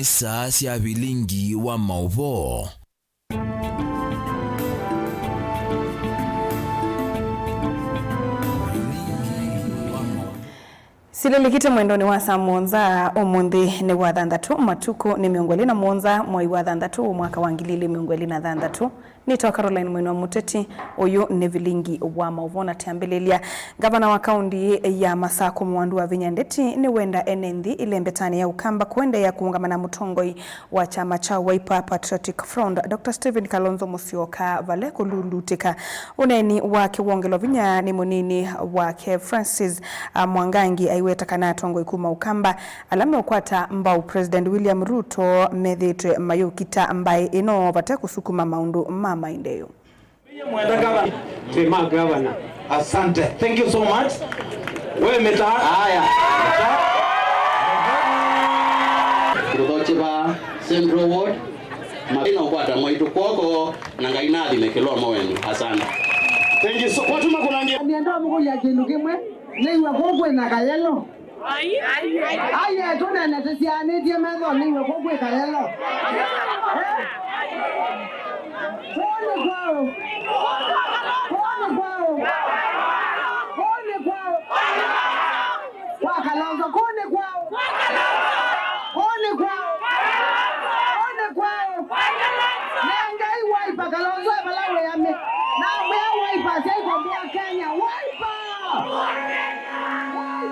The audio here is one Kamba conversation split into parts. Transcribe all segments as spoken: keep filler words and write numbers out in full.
Nĩ saa sya vilingi wa maũvoo. Silĩlĩkĩte mwendonĩ wa saa mũonza ũmũnthĩ nĩ wa thanthatũ, matukũ nĩ mĩongo ĩlĩ na mũonza, mwei wa thanthatũ, mwaka wa ngili ilĩ mĩongo ĩlĩ na thanthatũ. Nĩtwa Caroline Mwinwa Mũteti, ũyũ nĩ vilingi wa maũvoo na twambĩlĩlya. Ngavana wa kaũnti ya Masakũ Mwandu Wavinya Ndeti nĩwenda ene nthĩ ĩlembetanĩ ya Ũkamba kũendeea kũũngama na mũtongoi wa kyama kya Wiper Patriotic Front, Doctor Stephen Kalonzo Musyoka, vale kũlulutĩka. Ũneeni wake wongelo vinya nĩ mũnini wake Francis, a, Mwangangi aiweta kana atongoi kuma Ũkamba ala meũkwata mbau President William Ruto methĩĩtwe mayũkita mbaĩ ĩno vate kũsukuma maũndũ ma maendeeo. Mwenda gavana. Tema gavana. Asante. Thank you so much. Wewe meta. Haya. Ndũthokye va Central Ward. Mavina ũkwata mwaitũ kwoko na Ngai nathime kĩlomo wenu. Asante. Thank you so much. Nĩenda mũkũlya kĩndũ kĩmwe. Nĩw'a kũu kwĩna kayelo. Ai, ai, ai. Ai, etu nene tũsyaanĩtye metho, nĩw'a kũu kwĩ kayelo. Kũu nĩ kwaũ? Kũu nĩ kwaũ? Kũu nĩ kwaũ? Kwa Kalonzo, kũu nĩ kwaũ? Kũu nĩ kwaũ? Kũu nĩ kwaũ? Nengai Wiper, Kalonzo e vala wĩamĩ. Namwĩa Wiper, asyai komboa Kenya. Wiper! Wiper!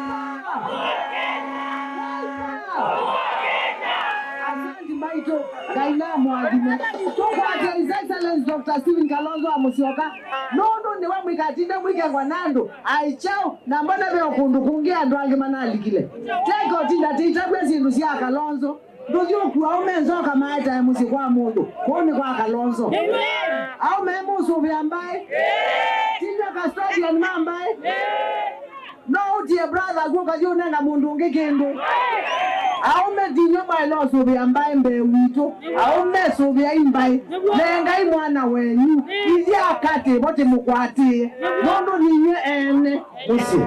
Wiper! Asanti maitũ, Ngai namũathime. Tũkwate His Excellency Doctor Stephen Kalonzo wa Musyoka, nũndũ nĩwe mũikatinde mũikengwa na andũ aĩ kyaũ, na mbona ve o kũndũ kũngĩ andũ angĩ manalikile. Teke ũtinda tĩitavw'a syĩndũ sya Kalonzo. Ndũthi ũkua aũme nzoka maetae mũsyĩ kwa mũndũ. Kũu nĩ kwa Kalonzo. Aũme mũsũvĩa mbaĩ. Tinywa custodian ma mbaĩ. No ũtie brother aku ũkathi ũnenga mũndũ ũngĩ kĩndũ. Aũme tinywa mwaĩle ũsũvĩa mbaĩ mbee witũ. Aũme sũvĩai mbaĩ. Nengai mwana wenyu. Ithyĩ akatĩ vo tĩmũkwatĩe. Nũndũ ninywe ene mũsyĩ.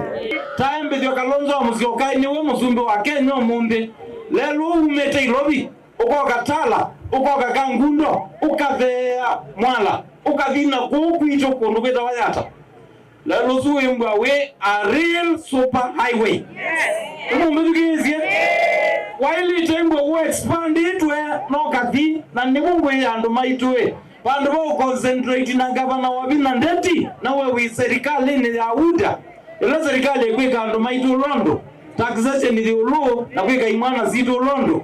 Taembĩthyo Kalonzo wa Musyoka nĩwe mũsumbĩ wa Kenya ũmũnthĩ. Lelũ umĩte Ilovi, ũkoka Tala, ũkoka Kangundo, ũkatheea Mwala, ũkathi na kũu kwitũ kũndũ kwĩtawa Yata. Lelũ ũsu wĩmbwa wĩ a real super highway. Nĩmũmbĩthukĩĩsye? Waĩlĩte mbwa ũexpandĩtwe no kathi, na nĩvo ngwĩĩa andũ maitũ ĩ, vandũ va ũconcentrate na ngavana Wavinya Ndeti, na we wĩ serikalĩnĩ ya UDA, ĩla serikalĩ ĩkwĩka andũ maitũ ũla ũndũ, taxation ĩthĩ ũlũ, na kwĩka imwana sitũ ũla ũndũ.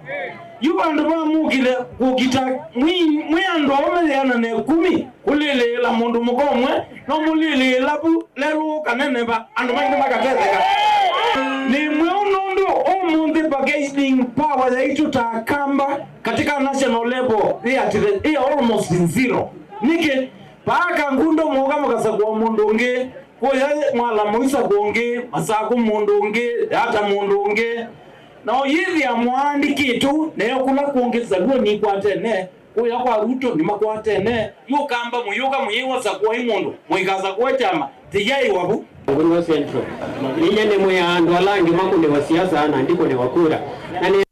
Yu vandũ va mũkĩle kũkita mwĩ, mwĩ andũ aũme yĩana na ĩkũmi, kũlĩlĩĩla mũndũ mũka ũmwe, no mũlĩlĩĩla vu lelũ kaneneva, andũ maingĩ makatetheka. Nĩ mweũ nũndũ ũmũnthĩ bargaining power yaitũ ta Akamba katika national level ĩ at the, ĩ almost zero. Nĩkĩ? Vaa Kangundo mũũka mũkasakũa mũndũ ũngĩ, kũya Mwala mũisakũa ũngĩ, Masakũ mũndũ ũngĩ, Yata mũndũ ũngĩ. Na ũyĩthĩa mũandĩkĩtwe neo kũla kũngĩ Zaluo nĩkwatene, kũya kwa Ruto nĩmakwatene, yu Ũkamba mũyũka mũyĩw'a sakũai mũndũ, mũikasakũe kyama, tĩyaĩwa vu. Ngũnyo Central. Ninyie nĩ mwĩa andũ ala angĩ makũnĩwa siasa na ndikũnĩwa kura. Na nĩ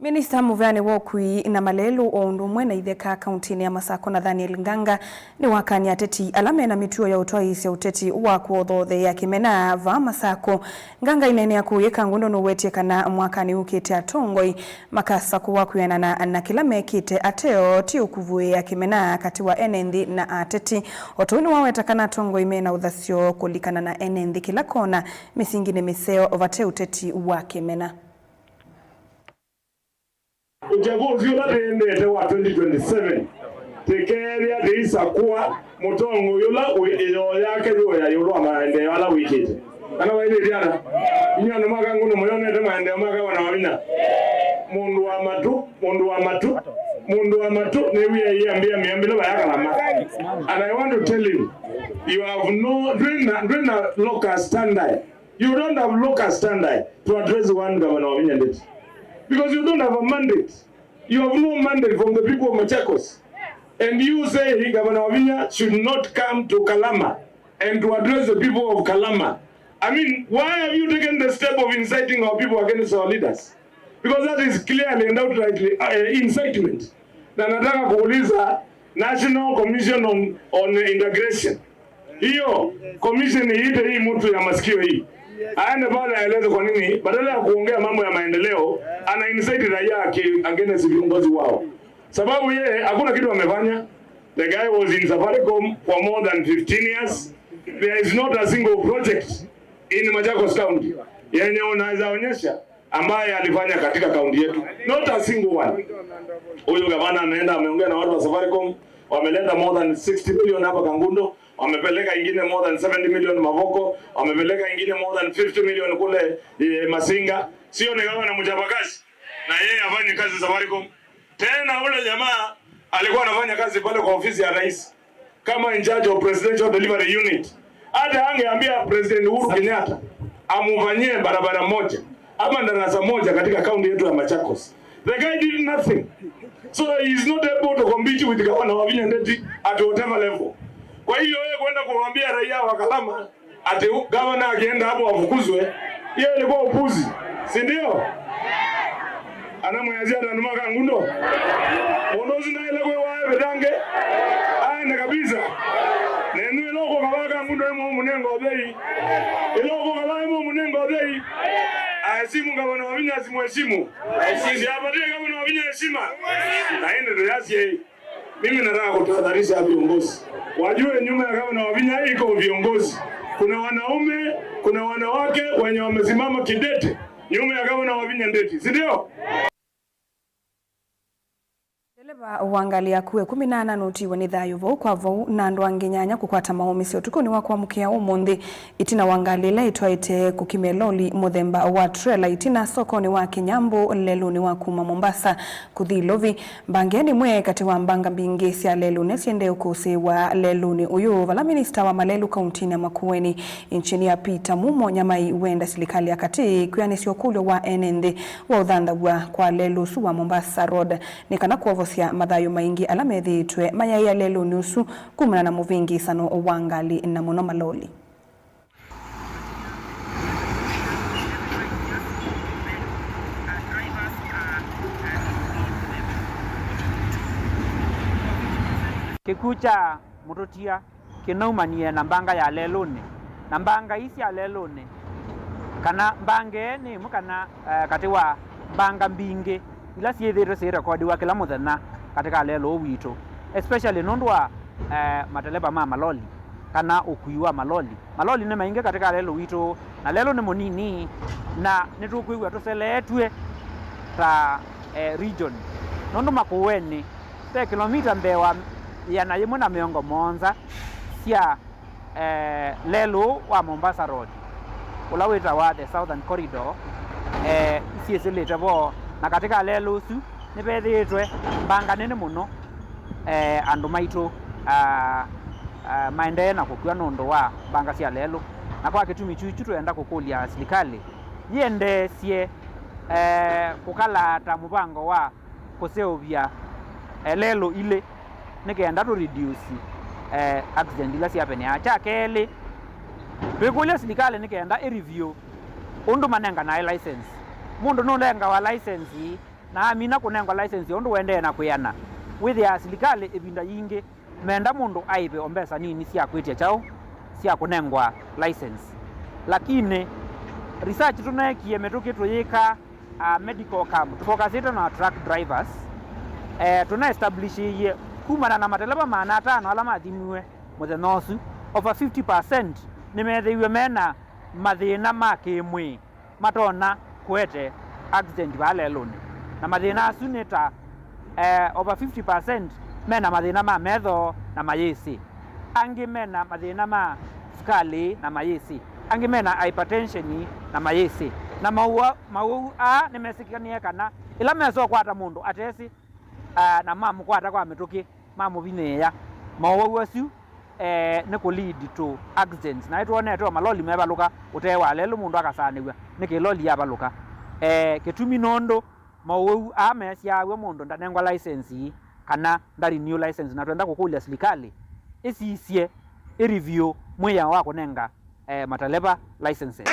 Minista mũveanĩ wa ũkui na malelũ o ũndũ ũmwe na itheka kauntinĩ ya Masakũ, Nathaniel Nganga, nĩwakany'a ateti ala mena mĩtuo ya ũtwaĩĩsya ũteti wa kũothootheea kĩmena vaa Masakũ. Nganga aineenea kũyĩ Kangundo nũwetie kana mwakanĩ ũkĩte atongoi makasakũwa kwĩanana na kĩla mekĩte ateo ti ũkuvũĩa kĩmena katĩ wa ene nthĩ na ateti. O tũu nĩwaweta kana atongoi mena ũthasyo kũlikana na ene nthĩ kĩla kona mĩsinginĩ mĩseo vate ũteti wa kĩmena. Ũchaguzi ũla twĩendete wa twenty twenty-seven, tĩkeethĩa tĩisakũa mũtongoi ũla wĩ ĩyoo yake yũya ĩũlũ wa maendeeo ala wĩkĩte. Kana waĩlĩte ata? Inyuĩ andũ ma Kangundo mũyonete maendeeo ma Gavana Wavinya? Mũndũ wa matũ, mũndũ wa matũ, mũndũ wa matũ, nĩw'ĩe ĩambĩa mĩambĩle vaya Kalama. And I want to tell you, you have no, ndwĩna, ndwĩna locus standi. You don't have locus standi to address one Governor Wavinya Ndeti. Because you don't have a mandate. You have no mandate from the people of Machakos. And you say Governor Wavinya should not come to Kalama and to address the people of Kalama. I mean, why have you taken the step of inciting our people against our leaders? Because that is clearly and outrightly, uh, incitement. Na nataka kuuliza National Commission on, on Integration. Hiyo commission iite hii mtu ya masikio hii. Aende pale aeleze kwa nini badala ya kuongea mambo ya maendeleo ana incite raia aki- against viongozi wao. Sababu yeye hakuna kitu amefanya. The guy was in Safaricom for more than fifteen years. There is not a single project in Machakos County yenye unaweza onyesha ambaye alifanya katika kaunti yetu. Not a single one. Huyu gavana ameenda ameongea na watu wa Safaricom, wameleta more than sixty million hapa Kangundo, wamepeleka ingine more than seventy million Mavoko, wamepeleka ingine more than fifty million kule, eh, Masinga. Sio ni gavana mchapakazi? Na yeye afanye kazi Safaricom. Tena ule jamaa alikuwa anafanya kazi pale kwa ofisi ya rais kama in charge of Presidential Delivery Unit. Hata angeambia President Uhuru Kenyatta amufanyie barabara moja ama darasa moja katika kaunti yetu ya Machakos, the guy did nothing. So he is not able to compete with Gavana Wavinya Ndeti at whatever level. Kwa hiyo yeye kwenda kuwaambia raia wa Kalama ati u- gavana akienda hapo afukuzwe, hiyo ilikuwa upuzi, si ndio? Anamwĩasya andũ ma Kangundo, mũndũ ũsu ndaĩle kwĩwa evitange, aende kabisa. Nenyu ĩla ũkũkavaa Kangundo ĩmwe mũnenga ũthei, ĩla ũkũkavaa ĩmwe mũnenga ũthei, aheshimu gavana Wavinya, asimheshimu. Siapatie gavana Wavinya heshima. Na ĩndĩ ndũyasye. Mimi nataka kutahadharisha viongozi wajue, nyuma ya gavana Wavinya iko viongozi. Kuna wanaume, kuna wanawake wenye wamesimama kidete nyuma ya gavana Wavinya Ndeti, si ndio? Ndeleva wa ngalĩ ya kũũ ĩkũmi na ana nũtiwe nĩ thayũ vau kwa vau, na andũ angĩ nyanya kũkwata maũmĩsyo ũtukũnĩ wa kwamũkĩa ũmũnthĩ, ĩtina wa ngalĩ ĩla ĩtwaĩte kũkimĩa loli mũthemba wa trela ĩtina sokonĩ wa Kĩnyambũ lelũnĩ wa kuma Mombasa kũthi Ilovi. Mbange nĩ ĩmwe katĩ wa mbanga mbingĩ sya lelũnĩ syendee ũkũsĩĩwa lelũnĩ ũyũ, vala minista wa malelũ kauntinĩ ya Makueni, Engineer Peter Mumo Nyamai, wenda silikalĩ ya katĩ kwĩanĩsya ũkũlyo wa ene nthĩ wa ũthanthaw'a kwa lelũ ũsu wa Mombasa Road nĩ kana kwovosya mathayũ maingĩ ala methĩĩtwe mayaĩa lelũnĩ ũsu kumana na mũvĩngĩĩsano wa ngalĩ na mũno maloli. Kĩkw'ũ kya mũtũtia kĩnaumanie na mbanga ya lelũnĩ, na mbanga ii sya lelũnĩ, kana mbanga ĩĩ nĩ ĩmwe kana, eh, katĩ wa mbanga mbingĩ ila syĩthĩĩtwe syĩrekodiwa kĩla mũthenya katĩ ka lelũ ũũ witũ, especially nũndũ wa, eh, mateleva ma maloli kana ũkui wa maloli. Maloli nĩ maingĩ katĩ ka lelũ witũ, na lelũ nĩ mũnini, na nĩtũkwĩw'a tũseleetw'e ta, eh, region, nũndũ Makueni ve kĩlomita mbee wa ĩana yĩmwe na mĩongo mũonza sya, eh, lelũ wa Mombasa Road, ũla wĩtawa the Southern Corridor, eh, isyĩsĩlĩte vo, na katĩ ka lelũ ũsu nĩvethĩĩtwe mbanga nene mũno, eh, andũ maitũ, ah, ah, maendee na kũkw'a nũndũ wa mbanga sya lelũ. Na kwa kĩtumi kyu, kyu twĩenda kũkũlya silikalĩ yĩendeesye, eh, kũkalaata mũvango wa kũseũvya, eh, lelũ ilĩ nĩ kenda tũ reduce, eh, accident ila syavenea. Kya kelĩ, twĩkũlya silikalĩ nĩ kenda ĩ review ũndũ manenganae license. Mũndũ nũnengawa license, na amina kũnengwa license ũndũ ũendee na kwĩana, wĩthĩaa silikalĩ ĩvinda yingĩ menda mũndũ aĩve o mbesa nini sya kwĩtya kyaũ sya kũnengwa license. Lakini research tũneekie mĩtũkĩ tũyĩka, ah, medical camp, tũfokasĩte na truck drivers, eh, tũnaestablishiie kumana na mateleva maana atano ala mathimiwe mũthenya ũsu, over fifty percent nĩmeethĩiwe mena mathĩna ma kĩmwĩĩ matonya kũete accident vaa lelũnĩ. Na mathĩna asu nĩ ta, eh, over fifty percent mena mathĩna ma metho na mayĩsĩ, angĩ mena mathĩna ma sukalĩ na mayĩsĩ, angĩ mena hypertension na mayĩsĩ. Na maũa- maũwau aa nĩmesĩkanie kana ĩla mesa ũkwata mũndũ atesĩ, ah, na mamũkwata kwa mĩtũkĩ, mamũvinyĩĩa, maũwau asu, eh, nĩ kũ lead to accidents. Na nĩtwonete o maloli mevalũka ũtee wa lelũ mũndũ akasaanĩw'a nĩkĩ loli yavalũka. Eh, kĩtumi nũndũ maũwau aa mesyaaw'a mũndũ ndanengwa license kana nda renew license, na twenda kũkũlya silikalĩ ĩsisye ĩ review mwĩao wa kũnenga, eh, mataleva licenses.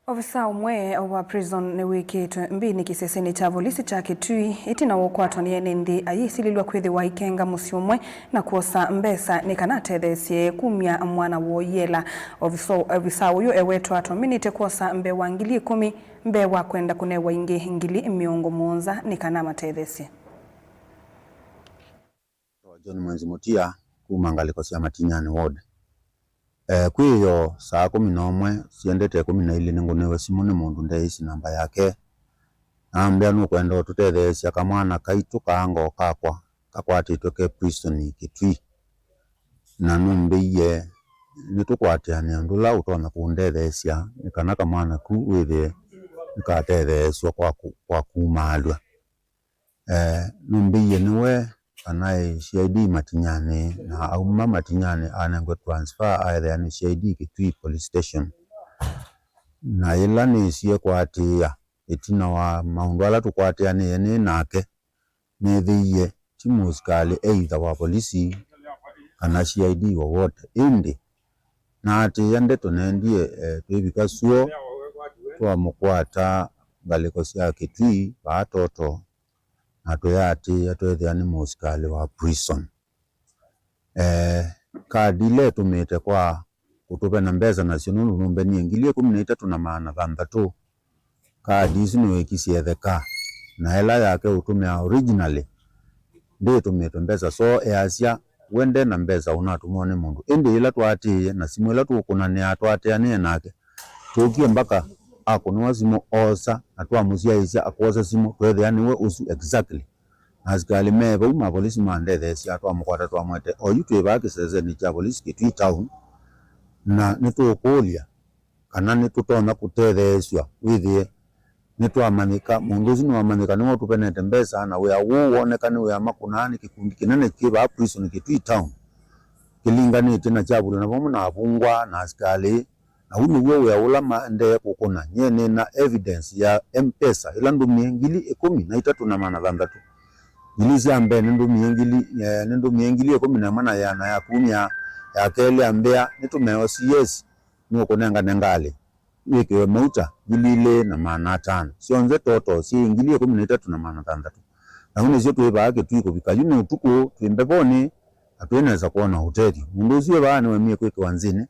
Ovisa ũmwe wa prison nĩwĩkĩtwe mbinĩ kĩsesenĩ kya volisi kya Kitui ĩtina wa ũkwatwa nĩ ene nthĩ ayĩsilĩlw'a kwĩthĩwa aikenga mũsyĩ ũmwe na kwosa mbesa nĩ kana atetheesye kumya mwana woo yela. Ovisa, ovisa ũyũ ewetwa atũmĩnĩte kwosa mbee wa ngili ĩkũmi mbee wa kwenda kũnewa ingĩ ngili mĩongo mũonza nĩ kana amatetheesye. John Mwenzi Mutia kuma ngalĩko sya Matinyani ward. Eh, kwĩ ĩyoo saa kũmi na ũmwe syendete ĩkũmi na ilĩ nĩngũnĩwe simũ nĩ mũndũ ndeĩsĩ namba yake. Nambĩa, "Nũkwenda ũtũtetheesya kamwana kaitũ kaango kakwa kakwatĩtwe ke prison Kitui. Na nũmbĩie nĩtũkwatĩanĩe ũndũ ũla ũtonya kũndetheesya nĩ kana kamwana ku wĩthĩe nĩkatetheesw'a kwa ku-, kwa kumaalw'a." Eh, nũmbĩie nĩwe kana e C I D Matinyani, na auma Matinyani anengwe transfer aethĩa nĩ C I D Kitui Police Station. Na yĩla nĩsie kũatĩĩa ĩtina wa maũndũ ala tũkwatĩanĩe nĩ nake, nĩthĩie ti mũsikalĩ either wa polisi kana C I D wowote, ĩndĩ naatĩĩa ndeto nendie, eh, twĩvika suo twamũkwata ngalĩko sya Kitui vaa Toto, na tũyaatĩĩa tweethĩa nĩ mũsikalĩ wa prison. Eh, kadi ila ĩtũmĩte kwa kũtũvena mbesa nasyo, nũndũ nũmbenie ngili ĩkũmi na itatũ na maana thanthatũ. Kadi isu nĩwĩkisye etheka, na ĩla yake ũtũmĩa originally ndĩtũmĩtwe mbesa, so easya we nde na mbesa ũnatũmĩwa nĩ mũndũ. Ĩndĩ yĩla twaatĩĩe na simũ ĩla tũkũnanĩaa twatĩanĩe nake, tũkie mbaka akũnĩwa simũ oosa, na twamũsyaĩĩsya akwosa simũ, tweethĩa nĩwe ũsu exactly. Na asikalĩ me vau ma volisi mandetheesya, twamũkwata twamwete oyu twĩ vaa kĩsesenĩ kya volisi Kitui Town, na nĩtũũkũlya kana nĩtũtonya kũtetheesw'a wĩthĩe nĩtwamanyĩka, mũndũ ũsu nĩwamanyĩka nĩwe ũtũvenete mbesa, na wĩa ũũ woneka nĩ wĩa makũnaa nĩ kĩkundi kĩnene kĩ vaa prison Kitui Town, kĩlinganĩtye na kyavulana vamwe na avungwa na asikalĩ. Na ũu nĩw'o wĩa ũla maendee kũkũna. Nyie nĩ na evidence ya M-Pesa ĩla ndũmie ngili ĩkũmi na itatũ na maana thanthatũ. Ngili sya mbee nĩndũmie ngili, eh, nĩndũmie ngili ĩkũmi na ĩmwe na ĩana ya kumya, ya kelĩ ambĩa, "Nĩtũmeo C S, nũkũnengane ngalĩ wĩkĩwe mauta ngili ilĩ na maana atano." Syonthe toto syĩ ngili ĩkũmi na itatũ na maana thanthatũ. Na ũu nĩsyo twĩ vaa Kitui kũvika yu nĩ ũtukũ, twĩ mbevonĩ, na twĩnesa kwona ũtethyo. Mũndũ ũsu e vaa nĩwemie kwĩkĩwa nzĩnĩ,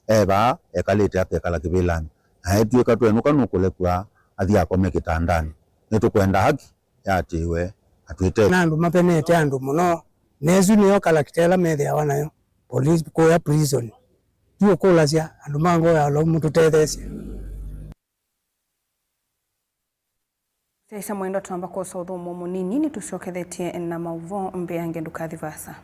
e vaa ekalĩte akekala kĩvĩlanĩ, na etw'ĩka twenũka nũkũlekw'a athi akome kĩtandanĩ. Nĩtũkwenda haki yaatĩĩwe na twĩtethye. Na andũ mapenete andũ mũno, na ĩsu nĩyo kalakita ĩla methĩawa nayo police kũya prison. Ti ũkũlasya andũ ma ngoo ya ũlau mũtũtetheesye. Syaisya mwendo twamba kwosa ũthũmũo mũnini, nĩtũsyokethetye na maũvoo mbeange, ndũkathi vaasa.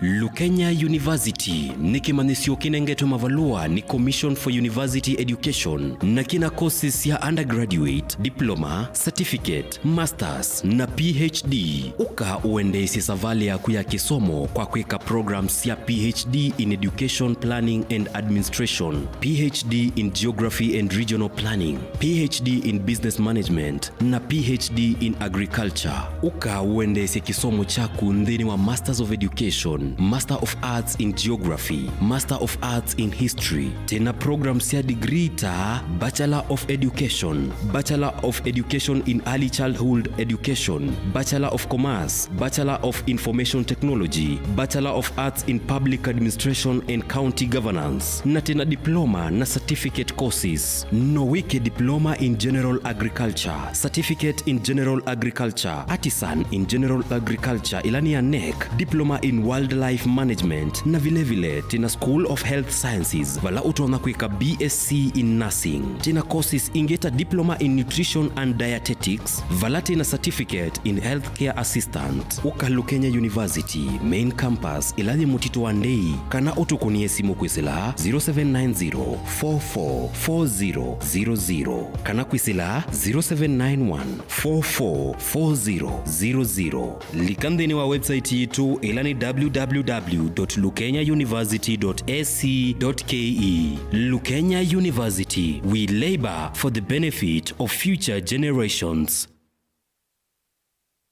Lukenya University nĩ kĩmanyĩsyo kĩnengetwe mavalũa nĩ Commission for University Education na kĩna courses sya undergraduate, diploma, certificate, masters na P H D. Ũka ũendeesye savalĩ yaku ya kĩsomo kwa kwĩka programs sya P H D in Education Planning and Administration, P H D in Geography and Regional Planning, P H D in Business Management, na P H D in Agriculture. Ũka ũendeesye kĩsomo kyaku nthĩnĩ wa Masters of Education, Master of Arts in Geography, Master of Arts in History. Twĩna programs sya degree ta Bachelor of Education, Bachelor of Education in Early Childhood Education, Bachelor of Commerce, Bachelor of Information Technology, Bachelor of Arts in Public Administration and County Governance, na twĩna diploma na certificate courses. No wĩke Diploma in General Agriculture, Certificate in General Agriculture, Artisan in General Agriculture, ĩla nĩ ya nec, Diploma in Wildlife Management, na vilevile twĩna School of Health Sciences, vala ũtonya kwĩka B S C in Nursing. Twĩna courses ingĩ ta Diploma in Nutrition and Dietetics, vala twĩna Certificate in Healthcare Assistant. Ũka Lukenya University, Main Campus, ĩla yĩ Mũtitũ wa Ndei, kana ũtũkũnĩe simũ kwĩsĩla zero seven nine zero, four four four zero zero zero, kana kwĩsĩla zero seven nine one, four four four zero zero zero. Lika nthĩnĩ wa website yitũ, ĩla nĩ W W W W W dot lukenya university dot A C dot K E. Lukenya University, we labor for the benefit of future generations.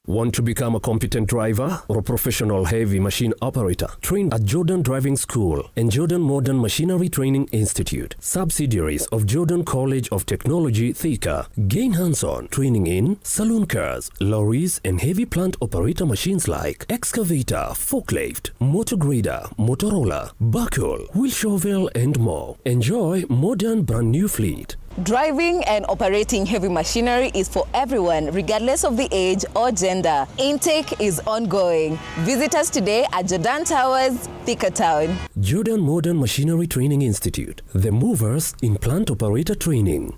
Want to become a competent driver or a professional heavy machine operator? Train at Jordan Driving School and Jordan Modern Machinery Training Institute, subsidiaries of Jordan College of Technology, Thika. Gain hands-on training in saloon cars, lorries, and heavy plant operator machines like excavator, forklift, motor grader, motor roller, backhoe, wheel shovel, and more. Enjoy modern brand new fleet. Driving and operating heavy machinery is for everyone, regardless of the age or gender. Intake is ongoing. Visit us today at Jordan Towers, Thika Town. Jordan Modern Machinery Training Institute, the movers in plant operator training.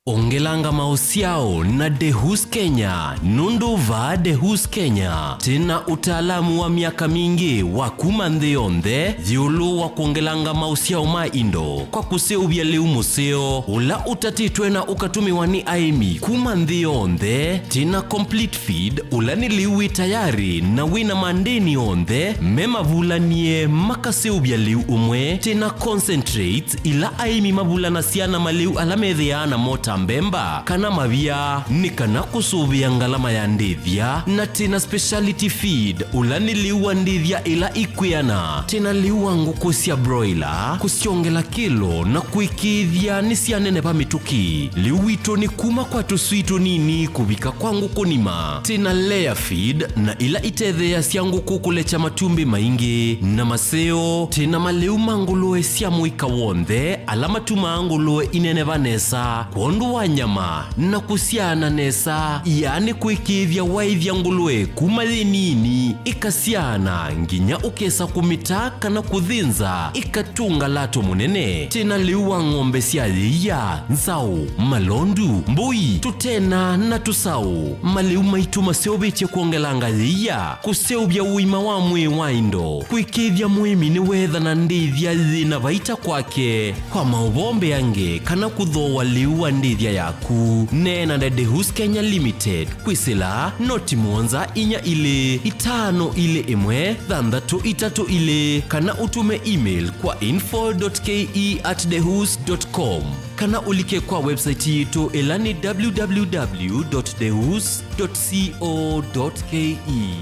Ongelanga maũsyao na Dehus Kenya, nũndũ vaa Dehus Kenya twĩ na ũtaalamu wa myaka mingĩ wa kuma nthĩ yonthe ĩũlũ wa kwongelanga maũsyao ma indo kwa kũseũvya lĩu mũseo ũla ũtatĩtwe na ũkatũmĩwa nĩ aĩmi kuma nthĩ yonthe. Twĩ na complete feed, ũla nĩ lĩu wĩ tayarĩ na wĩ na mandĩni onthe me mavulanie makaseũvya lĩu ũmwe. Twĩ na concentrates, ila aĩmi mavulanasya na malĩu ala methĩaa namo ta mbemba kana mavia, nĩ kana kũsũvĩa ngalama ya ndĩthya. Na twĩ na speciality feed, ũla nĩ lĩu wa ndĩthya ila ikwĩana. Twĩ na lĩu wa ngũkũ sya broiler, kũsyongela kĩlo na kũĩkĩĩthya nĩsyaneneva mĩtũkĩ. Lĩu witũ nĩ kuma kwa tũswii tũnini kũvika kwa ngũkũ nima. Twĩ na layer feed na ila itetheeasya ngũkũ kũlekya matumbĩ maingĩ na maseo. Twĩ na malĩu ma ngũlũe sya mũika w'onthe ala matumaa ngũlũe ineneva nesa kwondũ wa nyama na kũsyaana nesa, yaani kũĩkĩĩthya waĩthya ngũlũe kuma yĩ nini ĩkasyaana nginya ũkesa kũmĩta kana kũthĩnza ĩkatũnga lato mũnene. Twĩ na lĩu wa ng'ombe sya yĩia, nzaũ, malondu, mbũi, tũtena na tũsaũ. Malĩu maitũ maseũvĩtye kwongelanga yĩia, kũseũvya ũima wa mwĩĩ wa indo, kũĩkĩĩthya mũĩmi nĩweethana ndĩthya yĩ na vaita kwake. Kwa maũvoo mbeange kana kũthooa lĩu wa ndĩthya yaku, neena na Dehus Kenya Limited kwĩsĩla noti mũonza inya ilĩ itano ilĩ ĩmwe thanthatũ itatũ ilĩ, kana ũtũme email kwa info dot K E at dehus dot com, kana ũlike kwa website yitũ ĩla nĩ W W W dot dehus dot co dot K E.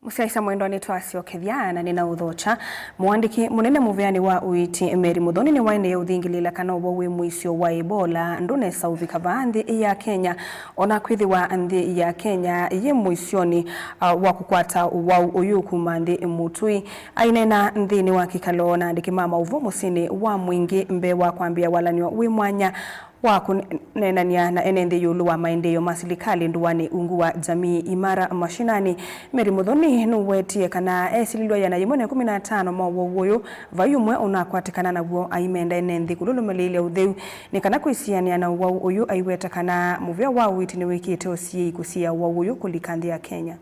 Mũsyaĩĩsya mwendwa, nĩtwasyokethya na nĩnaũthokya. Mũandĩki mũnene mũveanĩ wa ũiiti Mary Muthoni nĩwaendee ũthingĩlĩĩla kana ũwau wĩ mũisyo wa Ebola ndũnesa ũvika vaa nthĩ ya Kenya, o na kwĩthĩwa nthĩ ya Kenya yĩ mũisyonĩ, ah, wa kũkwata ũwau ũyũ kuma nthĩ mũtũi. Aineena nthĩnĩ wa kĩkalo na andĩki ma maũvoo mũsyĩnĩ wa Mwingĩ mbee wa kwambĩĩa walany'o wĩ mwanya wa kũneenany'a na ene nthĩ ĩũlũ wa maendeeo ma silikalĩ ndũanĩ ungu wa Jamii Imara Mashinani, Mary Muthoni nũwetie kana esilĩlw'a ĩana yĩmwe na ĩkũmi na atano ma ũwau ũyũ, vai ũmwe ũnakwatĩkana naw'o aimenda ene nthĩ kũlũlũmĩlĩĩlya ũtheu. Nĩ kana kwĩsianĩa na ũwau ũyũ, aiweta kana mũvĩa wa ũiiti nĩwĩkĩte ũsiĩi kũsiĩĩa ũwau ũyũ kũlika nthĩ ya Kenya.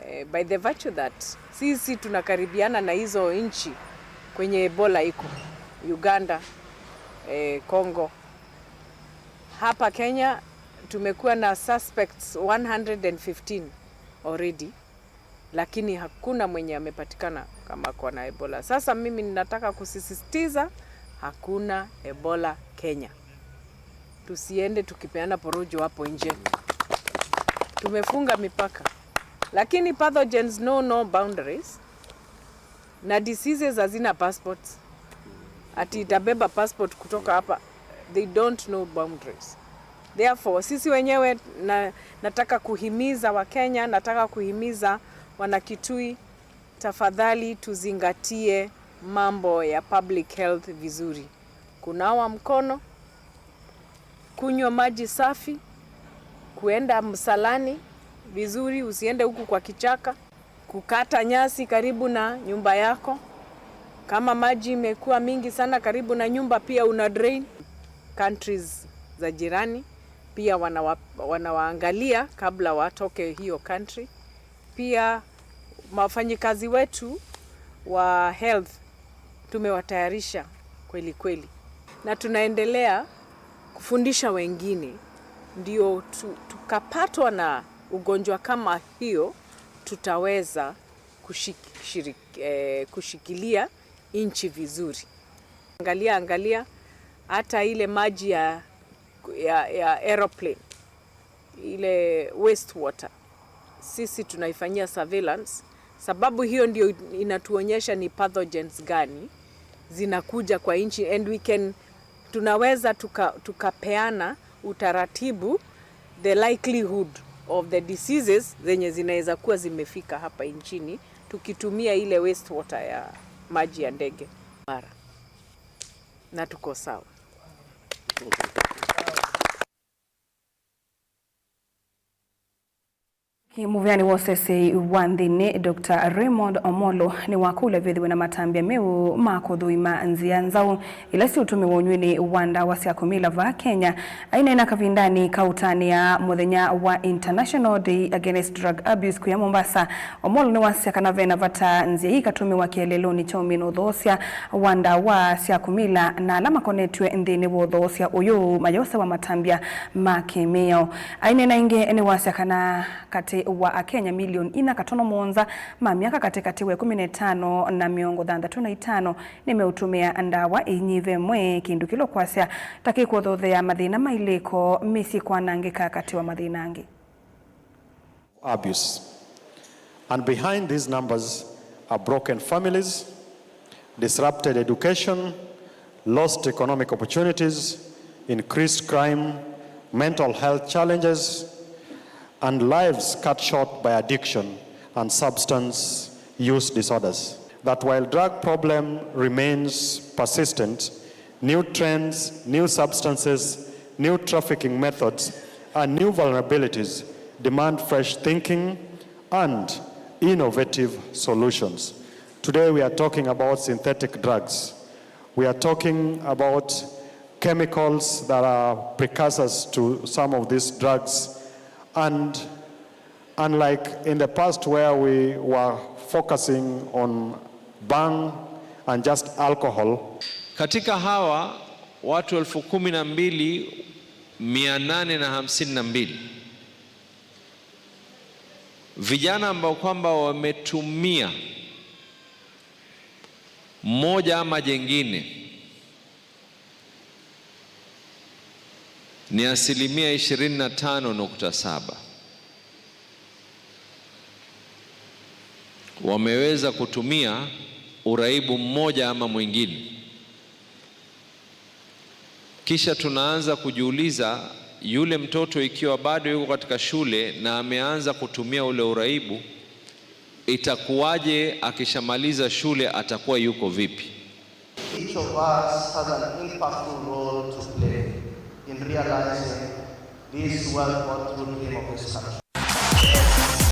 Eh, by the virtue that sisi tunakaribiana na hizo nchi kwenye Ebola iko, Uganda, eh, Congo. Hapa Kenya tumekuwa na suspects one hundred and fifteen already, lakini hakuna mwenye amepatikana kama ako na Ebola. Sasa mimi ninataka kusisitiza, hakuna Ebola Kenya. Tusiende tukipeana porojo hapo nje. Tumefunga mipaka. Lakini pathogens know no boundaries. Na diseases hazina passports. Ati itabeba passport kutoka hapa. They don't know boundaries. Therefore, sisi wenyewe na, nataka kuhimiza Wakenya, nataka kuhimiza Wanakitui, tafadhali tuzingatie mambo ya public health vizuri. Kunawa mkono, kunywa maji safi, kuenda msalani vizuri, usiende huku kwa kichaka, kukata nyasi karibu na nyumba yako. Kama maji imekuwa mingi sana karibu na nyumba, pia una drain. Countries za jirani pia wanawa-, wanawaangalia kabla watoke hiyo country. Pia wafanyikazi wetu wa health tumewatayarisha Kweli kweli. Na tunaendelea kufundisha wengine, ndio tu-, tukapatwa na ugonjwa kama hiyo, tutaweza kushik-, shirik-, eh, kushikilia nchi vizuri. Angalia, angalia, hata ile maji ya, ya, ya aeroplane, ile wastewater, sisi tunaifanyia surveillance, sababu hiyo ndio inatuonyesha ni pathogens gani zinakuja kwa nchi, and we can, tunaweza tuka-, tukapeana utaratibu, the likelihood of the diseases zenye zinaweza kuwa zimefika hapa nchini, tukitumia ile wastewater ya maji ya ndege mara, na tuko sawa. Mũveani wa ũseseĩ wa nthĩnĩ, Doctor Raymond Omolo, nĩwakũlya vethĩwe na matambya meũ ma kũthũima nzĩa nzaũ ila siũtũmĩwa ũnyw'ĩnĩ wa ndawa sya kũmila vaa Kenya. Aineena kavindanĩ ka ũtanĩa mũthenya wa International Day Against Drug Abuse kũya Mombasa, Omolo nĩwasya kana vena vata nzĩa ii ikatũmĩwa kĩeleelonĩ kya ũmina ũthoosya wa ndawa sya kũmila, na ala makonetw'e nthĩnĩ wa ũthoosya ũyũ mayosewa matambya ma kĩmĩao. Aineena ĩngĩ nĩwasya kana katĩ wa Akenya milioni inya katono mũonza ma myaka katĩkatĩ wa ĩkũmi na ĩtano na mĩongo thanthatũ na itano nĩmeũtũmĩa ndawa ĩinyĩve ĩmwe, kĩndũ kĩla ũkwasya ta kĩkũthothea mathĩna ma ilĩko, mĩsyĩ kwanangĩka, katĩ wa mathĩna angĩ. Abuse. And behind these numbers are broken families, disrupted education, lost economic opportunities, increased crime, mental health challenges, and lives cut short by addiction and substance use disorders. That while drug problem remains persistent, new trends, new substances, new trafficking methods, and new vulnerabilities demand fresh thinking and innovative solutions. Today we are talking about synthetic drugs. We are talking about chemicals that are precursors to some of these drugs, and unlike in the past where we were focusing on bang and just alcohol. Katika hawa watu elfu kumi na mbili mia nane na hamsini na mbili, vijana ambao kwamba wametumia moja ama jengine ni asilimia ishirini na tano nukta saba. Wameweza kutumia uraibu mmoja ama mwingine. Kisha tunaanza kujiuliza, yule mtoto ikiwa bado yuko katika shule na ameanza kutumia ule uraibu, itakuwaje akishamaliza shule, atakuwa yuko vipi? Each of us has an impactful role to play in realizing this world, world dream of this country.